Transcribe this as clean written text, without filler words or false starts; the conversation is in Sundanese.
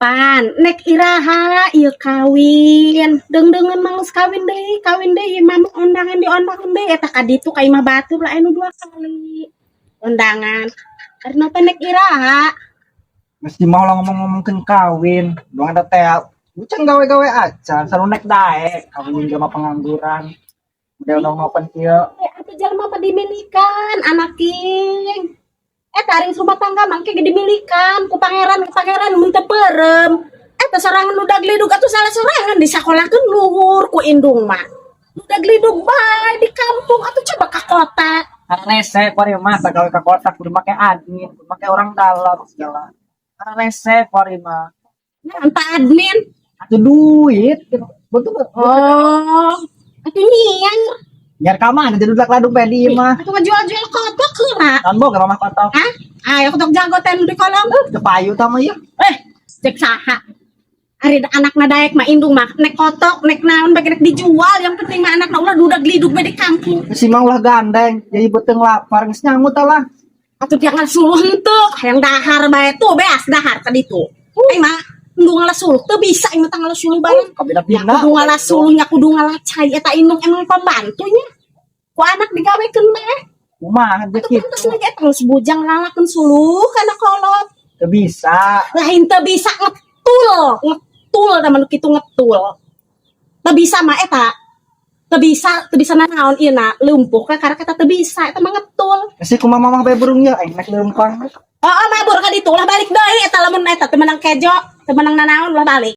Pan, nek iraha ieu kawin? Deung-deungeun mah geus kawin deui, ieu mah undangan diondang deui eta ka ditu ka imah batur lah anu dua kali undangan. Karena teh nek iraha? Mesti mau lah ngomong-ngomongkeun kawin. Doang ada teh. Bucan gawe-gawe acan, selalu nek daek, kawin sama pengangguran. Udah ngomong kieu. Eh, atuh jalma mah dimilikan anak king. Eh, taring rumah tangga mangke ge dimilikan ku pangeran, ku pangeran mun teu peureum. Eta sorangan ludag lidug atuh salah sorangan disakolahkeun luhur ku indung mah. Ludag lidug bae di kampung atuh coba ka kota. Karena rese kuari mah tak gawe ka kota kudu make admin, kudu make orang dalam segala. Karena rese kuari mah. Nah, entah admin. Atuh duit, betul betul. Oh, atuh nyiar. Biar ka mana jadi udah ladung bae di mah. Atuh ngajual-jual kotok heula. Kan boga mah kotok. Hah? Ayo kotok jago teh nu di kolong. Teu payu tah mah ieu. Eh, cek saha? Ari anakna daek mah indung mah nek kotok nek naon bae nek dijual, yang penting mah anakna ulah dudag lidug bae di kampung. Si mang ulah gandeng, jadi beuteung lapar geus nyangut lah. Atuh jangan suluh henteu, hayang dahar bae tuh beas dahar ka ditu. Aing mah indung ngala suluh teu bisa, aing mah tah ngala suluh bareng. Kabina Ya bina. Kudu ngala suluh nya kudu ngala cai eta indung emang pembantunya. Ku anak digawekeun bae. Kumaha Atuh kitu. Pantes lagi eta geus bujang lalakeun suluh kana kolot. Teu bisa. Lain teu bisa, ngetul, ngetul tah nu kitu ngetul. Teu bisa mah eta. Teu bisa, teu bisa nanaon ieu na lumpuh ka karena eta teu bisa, eta mah ngetul. Geus kumaha mamah bae burung ieu aing nek leumpang. Oh, mabur ka ditu, ulah balik deui eta lamun eta teu menang kejo, teu menang nanaon ulah balik.